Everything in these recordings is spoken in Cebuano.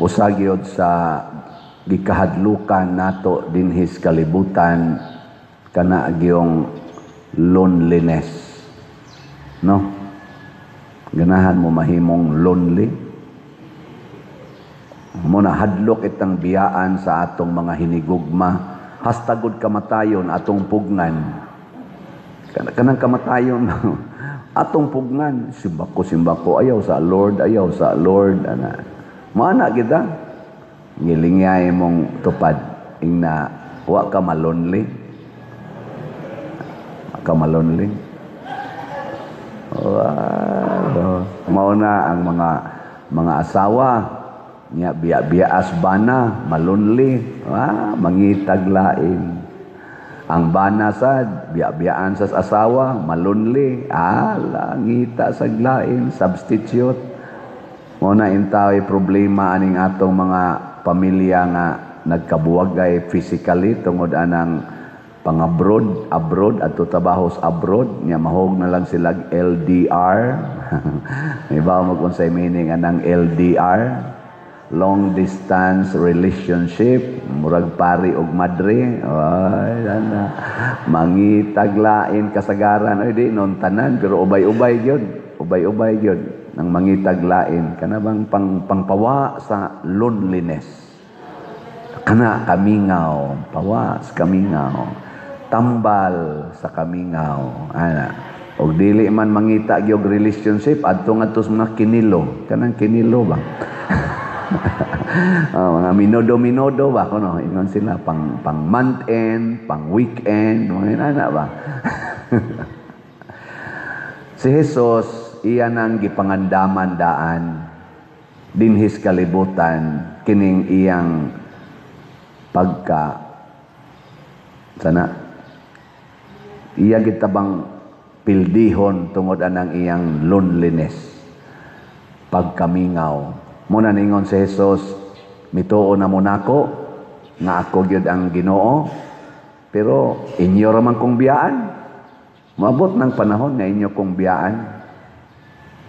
Usa gyud sa gikahadlukan nato dinhi sa kalibutan kana gyung loneliness. No? Ganahan mo mahimong lonely? Mao na hadlok itang biyaan sa atong mga hinigugma, hasta gud kamatayon atong pugnan. Kanang kamatayon atong pugnan, simbako, simbako, ayaw sa Lord, ayaw sa Lord, ana. Maana kita. Ngilingay mong tupad ingna wa ka malonely. Wa ka malonely. Wow. Mao na ang mga asawa nya biya-biyaas bana, malonely, ah, mangitag lain. Ang bana sad biya-biyaan sa asawa, malonely, ah, ngita sa lain, substitute. Mao na intaway problema aning atong mga pamilya nga nagkabuwagay physically tungod anang pang-abroad, abroad adto trabaho sa abroad nya mahog na lang sila LDR. Iba mo kung sa meaning anang LDR, long distance relationship, murag pari og madre. Ay, ana mangitaglain kasagaran. Ay, di non tanan, pero ubay-ubay gyud, ubay-ubay gyud nang mangitaglain kana bang pangpawa sa loneliness, kana kamingaw, pawa sa kamingaw, tambal sa kamingaw ana. Og dili man mangita gyud relationship, adto ngadto sa mga kinilo, kanang kinilo ba. Oh, mga minodo-minodo ba kuno ingon sila pang month end, pang weekend, mga ana ba. Si Jesus iya nang gipangandaman daan dinhis kalibutan kining iyang pagka sana iya gitabang pildihon tungod anang iyang loneliness, pagkamingaw. Muna ningon si Jesus, "Mituo na mo nako nga ako gyud ang Ginoo, pero inyo ra man kong biyaan. Maabot ng panahon nga inyo kong biyaan,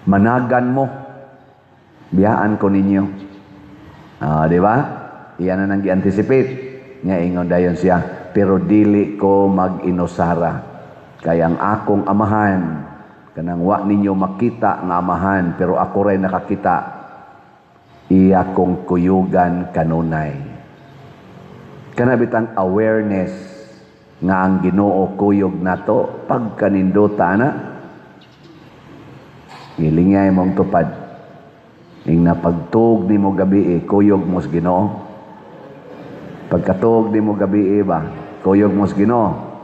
managan mo, biyaan ko ninyo." Ah, di ba? Iyan na nang gi-anticipate. Nga ingon dayon siya, "Pero dili ko mag-inusara. Kay ang akong amahan, kanang wa ninyo makita nga amahan, pero ako ray nakakita, iya kong kuyugan kanunay." Kana bitang awareness nga ang Ginoo kuyog nato, pagkanindota na. Gilingay mong tupad. Ing napagtuog nimo gabi, kuyog mo sa Ginoo. Pagkatuog nimo gabi ba, kuyog mo sa Ginoo.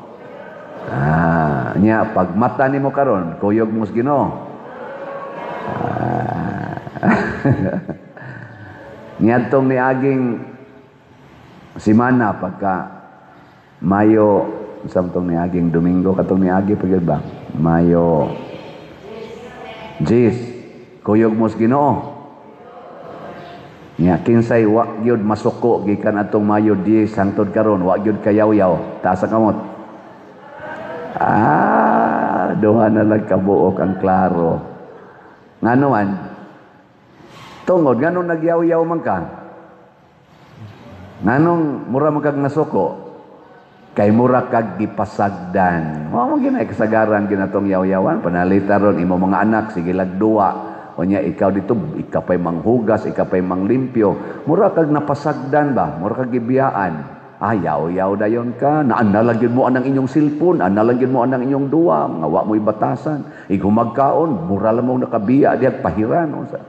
Ah, nya pag mata nimo karon, kuyog mo sa Ginoo. Ah. Niadtong niaging simana, pagka Mayo sa tong niaging Domingo, katong niagi pa gyud ba? Mayo 10, kuyog mo sa Ginoo. Nya kinsay wa gyud masuko gikan atong Mayo 10 hangtod karon, wa gyud kayaw-yaw, taas ang kamot. Ah, duha na lang kabuok ang klaro. Ngano man? Tungod nganong nagyaw-yaw man ka? Nganong mura man kag nasuko? Kay mura kag gipasagdan. Mao man ginay kasagaran ginatong yaw-yawan panalita ron imo mga anak sige lagduwa. Unya ikaw dito, ikaw pa'y manghugas, ikaw pa'y manglimpyo. Mura kag napasagdan ba? Mura kag gibiyaan. Ah, yaw-yaw dayon ka. Naanalagin mo anang inyong cellphone, analagin mo anang inyong duwa, mga wa mo'y batasan. Igumagkaon, mura lang mo nakabiya, diag pahiran. O sa.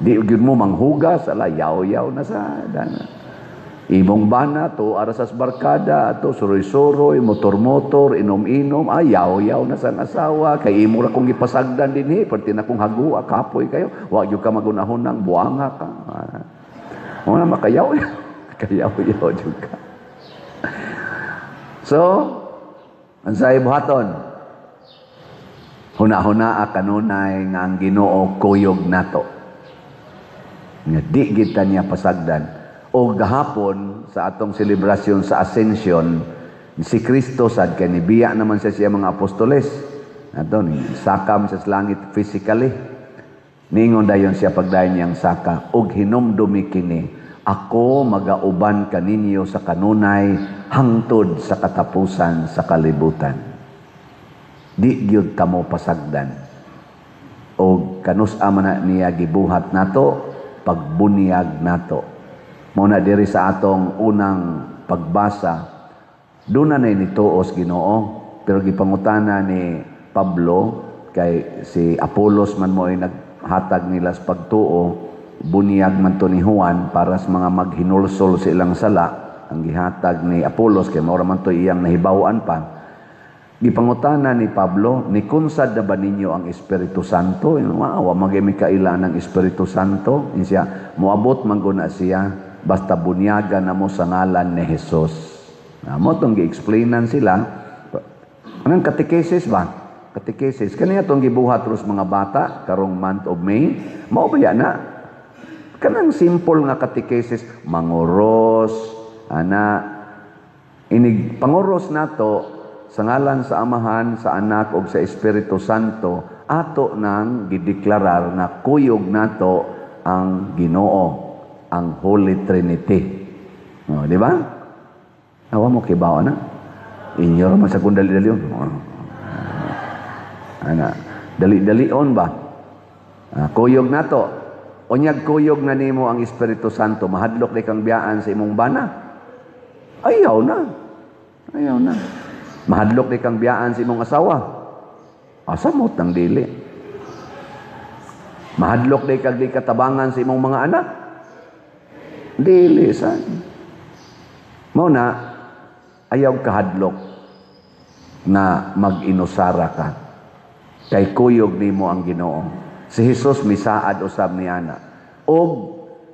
Di gyud mo manghugas, ala, yaw-yaw na sa. Dana. Imong bana to ara sa barkada ato suroy-suroy, motor-motor, inom-inom, ay yaw-yaw na sa asawa kay imo ra kong gipasagdan dinhi, perti na kong hagua, kapoy kayo, wa gyud ka magunahon ng buanga ka. Ah. Mo na makayaw kayaw-yaw jud ka. So, unsay buhaton? Huna-huna kanunay nga ang Ginoo kuyog nato. Nga di kita niya pasagdan. O gahapon sa atong selebrasyon sa Ascension, si Kristo sad kay nibiya naman siya siya mga apostoles. Ato ni sakam sa langit physically. Ningon dayon siya pagdayon niyang saka, "Og hinumdumi kini, ako magauban kaninyo sa kanunay hangtod sa katapusan sa kalibutan." Di gyud kamo pasagdan. Og kanus-a man na niya gibuhat nato, pagbunyag nato. Mao na diri sa atong unang pagbasa, doon na nituos Ginoo, pero gipangutana ni Pablo kay si Apolos man mo ay naghatag nila sa pagtuo, bunyag man to ni Juan para sa mga maghinulsol sa ilang sala, ang gihatag ni Apolos kay mao ra man to iyang nahibaw-an pa. Gipangutana ni Pablo, "Nikunsad na ba ninyo ang Espiritu Santo?" Wa man mi kaila ng Espiritu Santo. Siya, moabot man guna siya, basta bunyagan na mo sa ngalan ni Jesus. Mao tong gi-explainan sila. Anong catechesis ba? Catechesis. Kaniya tong gibuhat ros mga bata karong month of May. Mao ba na? Kanang simple nga catechesis, manguros, ana, inig panguros nato sa ngalan sa Amahan, sa Anak ug sa Espiritu Santo, ato nang gideklarar nga kuyog nato ang Ginoo, ang Holy Trinity. Oh, di ba? Awa mo kibaw na. Inyo man sa kung dali-dalion. Ana, dali-dalion ba? Ah, kuyog nato. Unyag kuyog na nimo ang Espiritu Santo, mahadlok di kang biyaan sa imong bana. Ayaw na. Ayaw na. Mahadlok di kang biyaan sa imong asawa. Asa mot nang dili. Mahadlok di kag di katabangan sa imong mga anak. Dili sa. Mao na ayaw kahadlok na mag-inusara ka. Kay kuyog nimo ang Ginoo. Si Jesus misaad usab ni ana. Og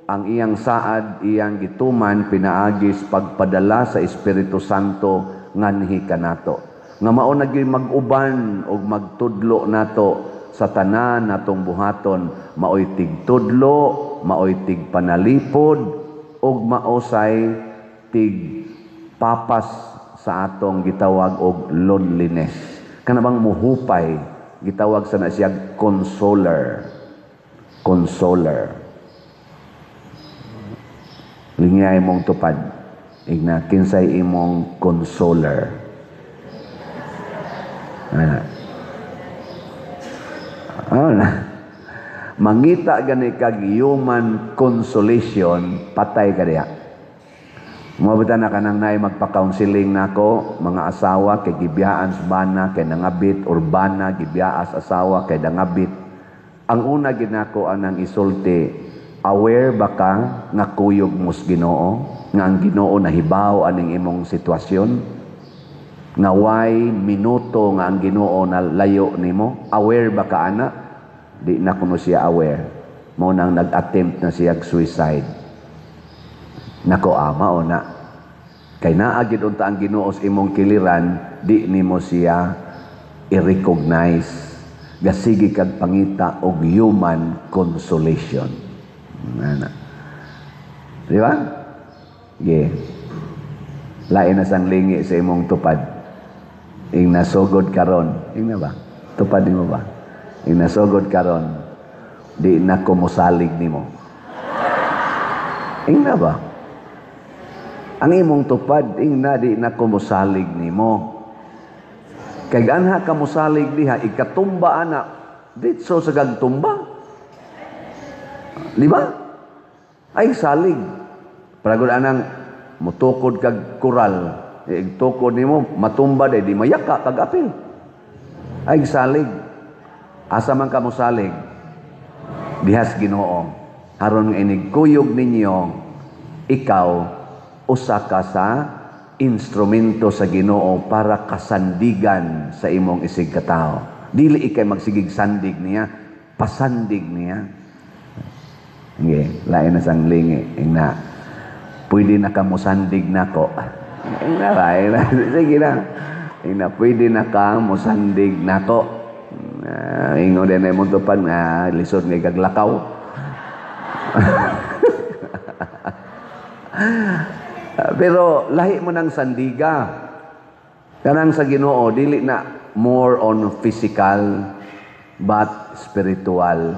ang iyang saad iyang gituman pinaagis pagpadala sa Espiritu Santo nganhi kanato. Nga mao na gyud mag-uban og magtudlo nato sa tanan natong buhaton, maoy tigtudlo, maoy tigpanalipod ug maosay tig papas sa atong gitawag og loneliness. Kana bang muhupay, gitawag sa na siya consoler. Consoler. Lingay mong tupad. Igna kinsay imong consoler. Ana. Ano na? Mangita gani kag human consolation, patay ka diha. Mabita na kanang naay magpa-counseling nako, mga asawa kay gibiyaan sa bana kay nangabit or bana gibiyaas asawa kay nangabit. Ang una ginako anang isulti, aware ba ka nga kuyog mos Ginoo? Nga ang Ginoo nahibaw aning imong sitwasyon? Nga way minuto nga ang Ginoo na layo nimo? Aware ba ka ana? Di na kuno siya aware. Mao nang nag-attempt na siya suicide. Nako, ama o na. Kay naa gid unta ang Ginoo sa imong kiliran, di nimo siya i-recognize. Gasigi kag pangita og human consolation. Ana. Di ba? Ge. Lain na sang lingi sa imong tupad. Ing nasugod karon. Ing na ba? Tupad nimo ba? Ing nasugod karon, di na ko mosalig nimo. Ing na ba? Ang imong tupad, ing na di na ko mosalig nimo. Kay anha ka mosalig diha, ikatumba ana, ditso sa gagtumba. Di ba? Ay salig. Paragod anang mutukod kag koral, igtukod nimo matumba day di mayaka kag apil. Ay salig. Asa man ka mosalig? Dihas Ginoo. Aron nga inig kuyog ninyo, ikaw usa ka sa instrumento sa Ginoo para kasandigan sa imong isig katao. Dili ikay magsigig sandig niya, pasandig niya. Okay, lain na sang lingi. Ingna, pwede na ka mosandig nako. Ingna ba? Ingna, sige na. Ingna, pwede na ka mosandig nako. Ingon din na imong tupad nga lisod nga ikaglakaw. Pero lahi mo ng sandiga. Kanang sa Ginoo dili na more on physical but spiritual.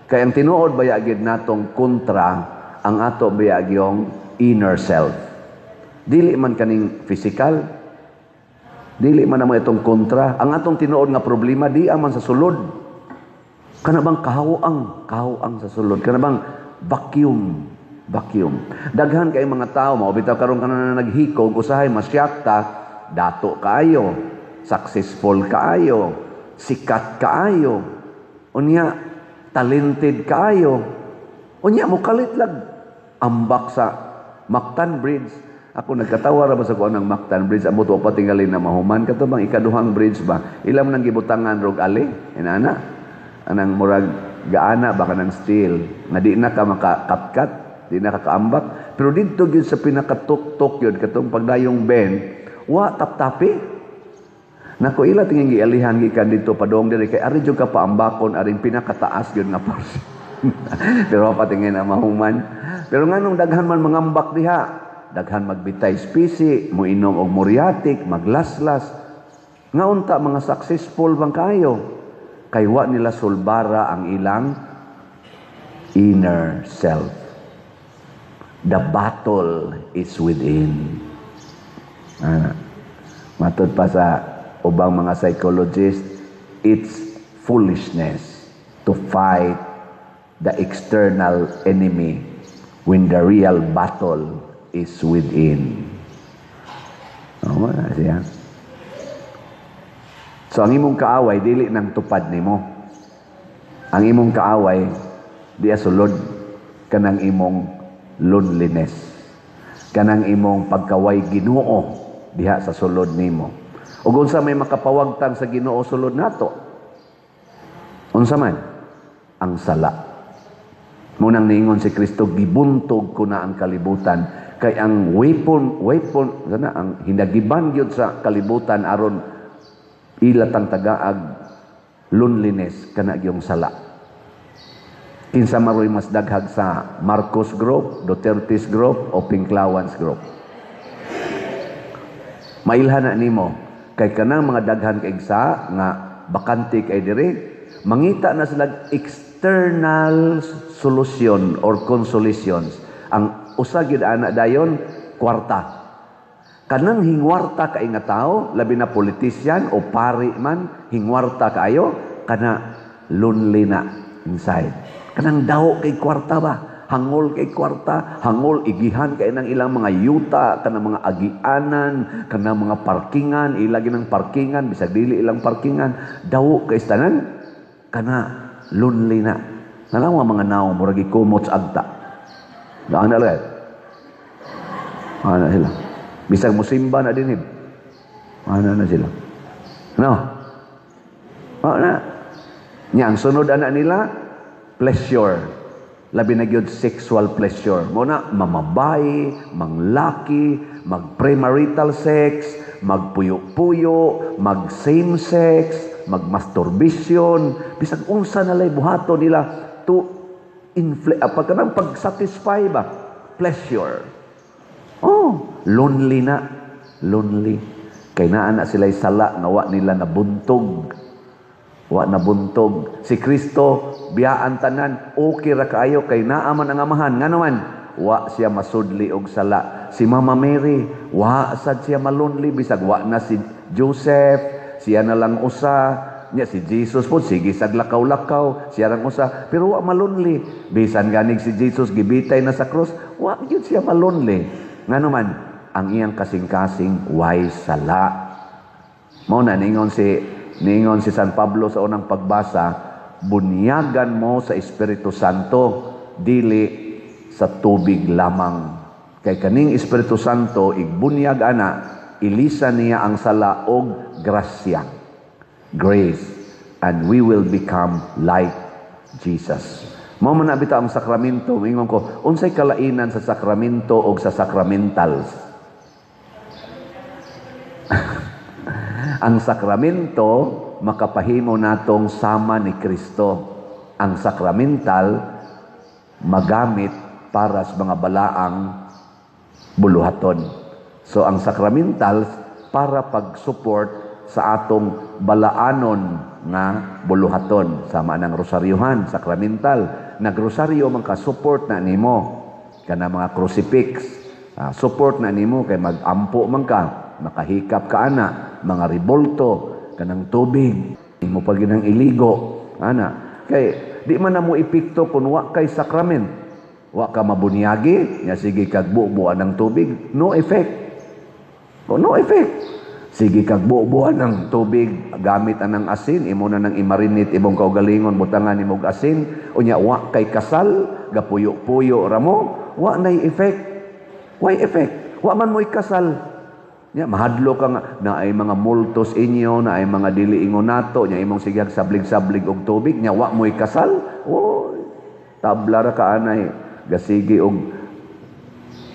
Kay ang tinuod baya gyud natong kontra, ang ato baya gyong inner self. Dili man kaning physical, dili man namo itong kontra. Ang atong tinuod nga problema di man sa sulod. Kana bang kahaw-ang, kahaw-ang sa sulod. Kana bang vacuum, vacuum. Daghan kay mga tao mao bitaw karon kana naghikog, usahay masyakta, dato kaayo, successful kaayo, sikat kaayo. Unya talented kaayo. Unya mokalit lag ambak sa Mactan Bridge. Ako nagkatawa ra ba sa kuan ng Mactan Bridge, amot wa pa tingali na mahuman kato bang ikaduhang bridge ba. Ilam nang gibutangan rog ali, inana. Anang murag gaana ba kanang steel nga di na ka makakatkat, di na ka kaambak. Pero didto gyud sa pinakatuktok yun katong pagdayong bend, wa taptapi. Nako, ila tingin gialihan gikan didto padong diri kay ari jud ka paambakon aring pinakataas gyud nga portion. Pero pa tingin na mahuman. Pero nganong daghan man mangambak diha, daghan magbitay spisi, moinom og muriatic, maglaslas. Nga unta mga successful bang kayo? Kay wa nila sulbara ang ilang inner self. The battle is within. Ah, matod pa sa ubang mga psychologist, it's foolishness to fight the external enemy when the real battle is within. Oh, na siya. So ang imong kaaway dili nang tupad nimo. Ang imong kaaway diya sulod, kanang imong loneliness. Kanang imong pagkaway Ginoo diha sa sulod nimo. Ug unsa may makapawagtang sa Ginoo sulod nato? Unsa man? Ang sala. Munang niingon si Kristo, "Gibuntog ko na ang kalibutan," kay ang weapon kana ang hinagiban gyud sa kalibutan aron ila tang tagaag loneliness, kana gyung sala. Kinsa maroy mas daghag sa Marcos Group, Duterte's Group o Pinklawans Group? Mailhan na nimo kay kanang mga daghan kay sa nga bakante kay diri, mangita na sila external solution or consolations. Ang usa gyud ana dayon, kwarta. Kanang hingwarta kay nga tao, labi na politician o pari man, hingwarta kaayo, kana lonely na inside. Kanang daw kay kwarta ba, hangol kay kwarta, hangol igihan kay nang ilang mga yuta, kanang mga agianan, kanang mga parkingan, ilagi ng parkingan bisag dili ilang parkingan, daw kay tanan kana lonely na. Nalang mga naong murag gikumot sa agta. Daan na lang. Ana sila. Bisag musimba na dinhib. Ana na sila. No? Ana. Nya ang sunod ana nila, pleasure. Labi na gyud sexual pleasure. Mo na mamabay, manglaki, mag-premarital sex, magpuyo-puyo, mag same sex, mag-masturbation, bisag unsa na lay buhaton nila to infl pag kanang pag-satisfy ba, pleasure. Oh, lonely na, lonely. Kay naa na sila'y sala nga wa nila nabuntog. Wa nabuntog. Si Kristo, biyaan tanan, okay ra kaayo kay naa man ang Amahan. Ngano man, wa siya masudli og sala. Si Mama Mary, wa sad siya malonely bisag wa na si Joseph, siya na lang usa. Nya si Jesus po, sige sag lakaw-lakaw, siya rang usa, pero wa malonely. Bisan ganig si Jesus gibitay na sa krus, wa gyud siya malonely. Ngano man, ang iyang kasing-kasing way sala. Mao na ningon si San Pablo sa unang pagbasa, "Bunyagan mo sa Espiritu Santo, dili sa tubig lamang." Kay kaning Espiritu Santo igbunyag ana, ilisa niya ang sala og grasya. Grace, and we will become like Jesus. Mao man na bitaw ang sakramento, mingon ko, unsay kalainan sa sakramento og sa sacramentals? Ang sakramento makapahimo natong sama ni Kristo. Ang sakramental magamit para sa mga balaang buluhaton. So ang sacramentals para pag-support sa atong balaanon nga buluhaton, sama ng rosaryuhan, sakramental. Nagrosaryo man ka, support na nimo kana mga crucifix. Support na nimo kay magampo man ka, makahikap ka ana, mga ribolto, kanang tubig, imo pa ginang iligo ana, kay di man na mo epekto kung wa kay sakrament. Wa ka mabunyagi nya, sige kag bubuan ng tubig, no effect. Oh, no effect. Sige kag bubuan ng tubig gamit anang asin, imo na nang imarinate imong kaugalingon, butangan nimo og asin, unya wa kay kasal, gapuyo-puyo ra mo, wa nay effect. Why effect? Wa man mo'y kasal. Nya mahadlo ka nga naay mga multos inyo, naay mga dili ingon nato, nya imong sige sablig-sablig og tubig, nya wa mo'y kasal. Oy, tabla ra ka anay, gasigi og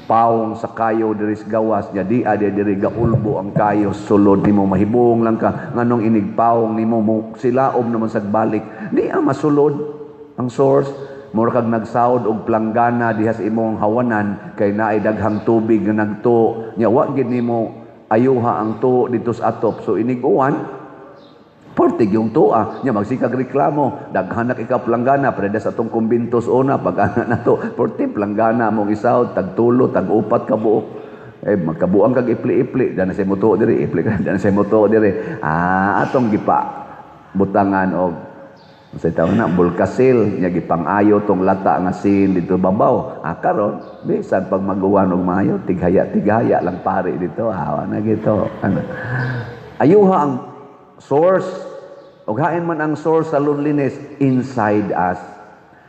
pawong sa kayo diri sa gawas, nya di adi diri gaulbo ang kayo sulod nimo, mahibong lang ka nganong inig pawong nimo mo silaob naman sa balik, di ang masulod ang source. Mura kag nagsaod og planggana diha sa imong hawanan kay naay daghang tubig nga nagtuo, nya wa gid nimo ayuha ang tuo dito sa atop, so inig-uwan portig yung tuwa nya, magsikag reklamo, daghan na kay planggana preda sa atong kumbintos una pag ana na to, porti planggana mong isahod, tag tulo, tag upat ka buok, eh magkabuang kag ipli-ipli dan sa mo diri, ipli ka dan sa mo diri, atong gipa butangan og sa tawag na bulkasil nya, gipang-ayo tong lata nga sin dito babaw. Karon bisan pag maguwan og maayo, tighaya tighaya lang pare dito, awa na gito ano. Ayuha ang source. Og hain man ang source sa loneliness? Inside us.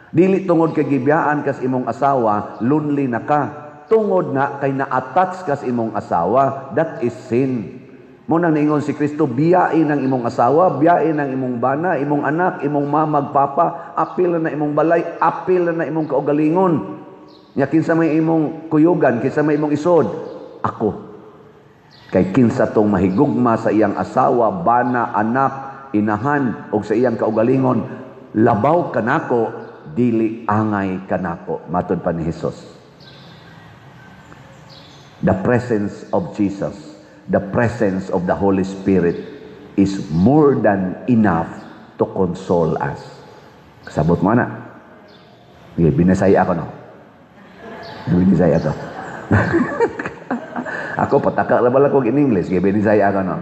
Dili tungod kay gibiyaan kas imong asawa, lonely na ka. Tungod na kay na-attach kas imong asawa, that is sin. Mo nang niingon si Kristo, biyain ang imong asawa, biyain ang imong bana, imong anak, imong mama, papa, apil na imong balay, apil na imong kaugalingon. Nya kinsa may imong kuyugan, kinsa may imong isod? Ako. Kay kinsa tong mahigugma sa iyang asawa, bana, anak, inahan o sa iyang kaugalingon, labaw kanako, dili angay kanako. Matod pa ni Jesus. The presence of Jesus, the presence of the Holy Spirit is more than enough to console us. Kasabot mo na. Sige, binasaya ako, no? Binisaya to. Ako, pataka ra bala ko in English. Sige, binisaya ako, no?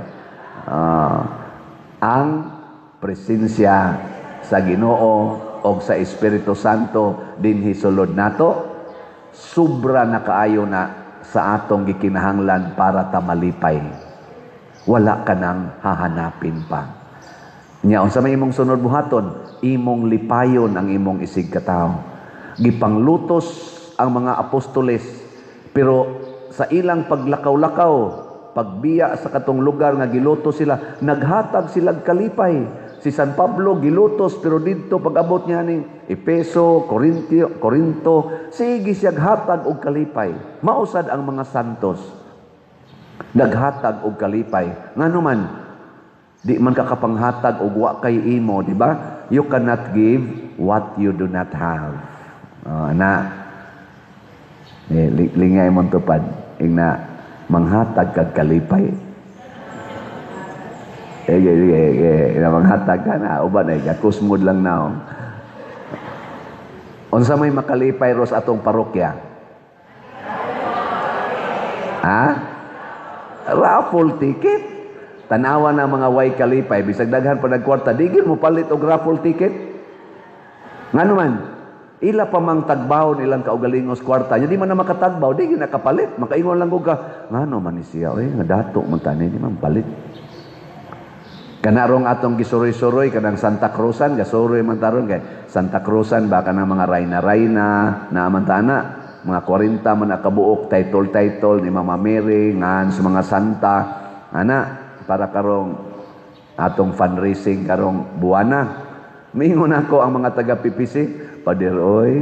Ang presensya sa Ginoo o sa Espiritu Santo dinhi sulod nato, sobra na kaayo na sa atong gikinahanglan para ta malipay. Wala ka nang hahanapin pa. Nya unsa may imong sunod buhaton? Imong lipayon ang imong isig katawo. Gipanglutos ang mga apostoles, pero sa ilang paglakaw-lakaw, pagbiya sa katong lugar nga gilutos sila, naghatag sila kalipay. Si San Pablo gilutos, pero didto pag-abot niya ni Epeso, Corintio, Corinto, sige siya hatag og kalipay. Mausad ang mga santos. Naghatag og kalipay. Ngano man di man ka kapanghatag og wa kay imo, di ba? You cannot give what you do not have. Oh, na. Eh, lingay mo tupad. Ingna manghatag kag kalipay. Eh, eh, eh, eh, manghatag ka na, uban ay kusmod lang na. Unsa may makalipay ros atong parokya? Ha? Raffle ticket. Tanawa na mga way kalipay, bisag daghan pa nagkwarta, digil mo palit og raffle ticket. Ngano man? Ila pa mang tagbawon ilang kaugalingos kwarta. Di man na makatagbaw, di na kapalit. Makaingon lang ko ka, ngano man ni siya, oy, nga dato man tani, di man palit. Kanarong atong gisuroy-suroy kanang Santa Cruzan, gasuroy man taron kay Santa Cruzan ba, kanang mga rayna-rayna na man tana, mga 40 man nakabuok, title-title ni Mama Mary ngan sa mga santa ana, para karong atong fundraising karong buwana. Mingon ako ang mga taga PPC, "Pader oy,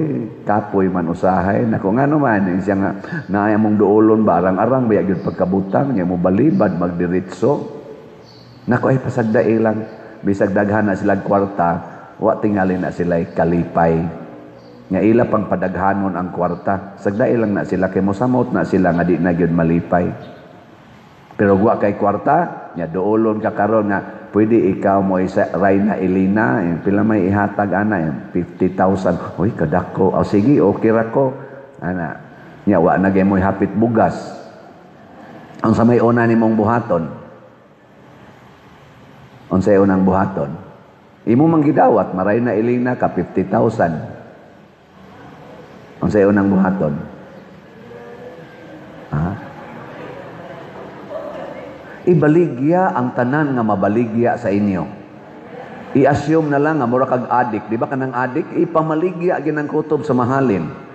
kapoy man usahay." Nako, ngano man? Siya nga naay among duolon ba, arang-arang ba gyud pagkabutang nya mo balibad magdiretso. Nako ay pasagdae lang, bisag daghan na sila kwarta, wa tingali na sila kalipay. Nga ila pang padaghanon ang kwarta, sagdae lang na sila kay mosamot na sila nga di na gyud malipay. Pero wa kay kwarta, Nya duolon ka karon nga pwede ikaw mo isa Rayna Elena, eh, pila may ihatag ana? Eh, 50,000. Uy, kadako. O sige, okay ra ko. Ana. Nya wa na gyud mo hapit bugas. Unsa may una nimong buhaton? Unsay unang buhaton? Imo man gidawat, ma-Rayna Elena ka 50,000. Unsay unang buhaton? Ha? Ibaligya ang tanan nga mabaligya sa inyo. I-assume na lang nga mura kag adik, di ba kanang adik ipamaligya ginang kutob sa mahalin.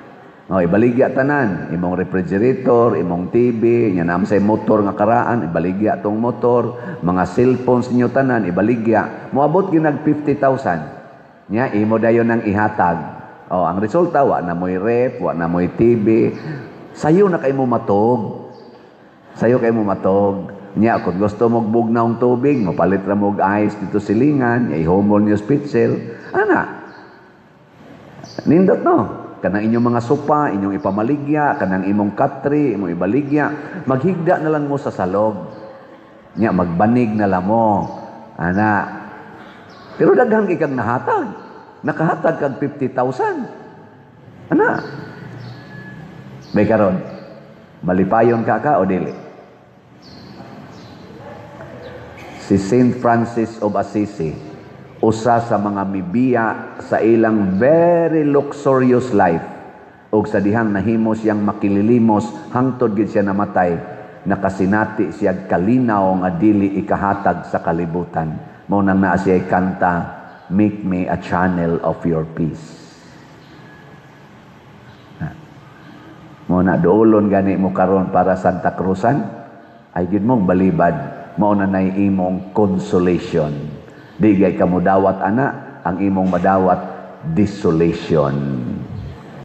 Oh, ibaligya tanan, imong refrigerator, imong TV, nya naam say motor nga karaan, ibaligya tong motor, mga cellphones ninyo tanan ibaligya. Moabot ginag 50,000. Nya imo dayon ang ihatag. Oh, ang resulta, wa na mo'y ref, wa na mo'y TV. Sayo na kay mo matog. Sayo kay mo matog. Nya kung gusto mo bugnawng tubig, mopalit ra mo og ice dito silingan, nya ihumol niyo spitzel. Ana. Nindot, no? Kanang inyong mga sopa, inyong ipamaligya, kanang imong katre, imong ibaligya, maghigda na lang mo sa salog. Nya magbanig na lang mo. Ana. Pero daghan kay kag nahatag. Nakahatag kag 50,000. Ana. May karon. Malipayon ka ka o dili? Si Saint Francis of Assisi, usa sa mga mibiya sa ilang very luxurious life, ug sa dihang nahimo siyang makililimos hangtod gid siya namatay, nakasinati siya kalinaw nga dili ikahatag sa kalibutan. Mao nang naa siya kanta, "Make me a channel of your peace." Na. Mao na duolon gani mo karon para Santa Cruzan, ay gid mong balibad, mao na nay imong consolation. Di gay ka modawat ana, ang imong madawat, desolation.